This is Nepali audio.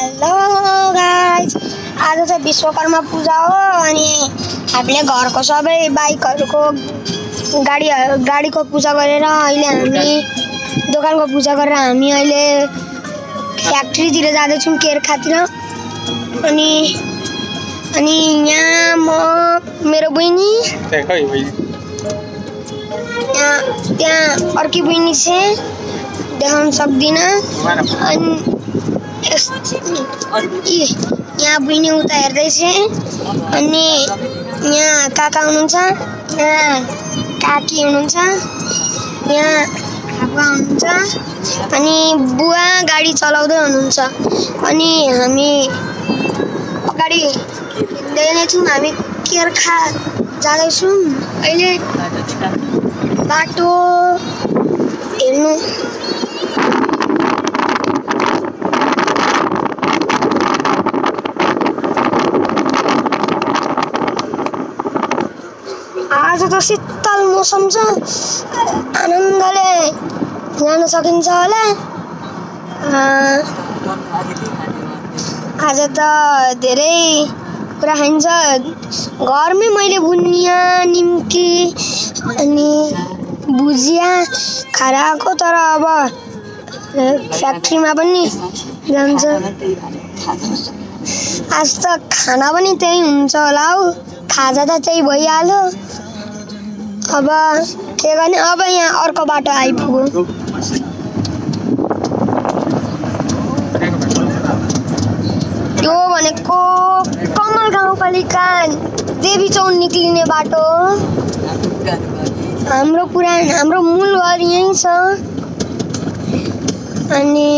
हेलो गाइस, आज चाहिँ विश्वकर्मा पूजा हो अनि हामीले घरको सबै बाइकहरुको गाडीको पूजा गरेर अहिले हामी दोकानको पूजा गरेर हामी अहिले फ्याक्ट्रीतिर जाँदै छौं केरखातिर। अनि यहाँ म मेरो बहिनी त्यहाँ अर्की बहिनी छ देखाउन सक्दिन। अनि यहाँ बहिनी उता हेर्दैछ अनि यहाँ काका हुनुहुन्छ, यहाँ काकी हुनुहुन्छ, यहाँ आप्पा हुनुहुन्छ अनि बुवा गाडी चलाउँदै हुनुहुन्छ। अनि हामी अगाडि हिँड्दै नै छौं, हामी केरखा जाँदैछौं। अहिले बाटो हेर्नु आज त शीतल मौसम छ, आनन्दले जान सकिन्छ होला। आज त धेरै कुरा खाइन्छ। घरमै मैले बुनिया निम्की अनि भुजिया खाएर आएको, तर अब फ्याक्ट्रीमा पनि जान्छ। आज त खाना पनि त्यही हुन्छ होला हौ, खाजा त त्यही भइहाल्यो। अब के गर्ने, अब यहाँ अर्को बाटो आइपुग्यो। यो भनेको कमल गाउँपालिका देवी चौन निक्लिने बाटो। हाम्रो मूल घर यही छ। अनि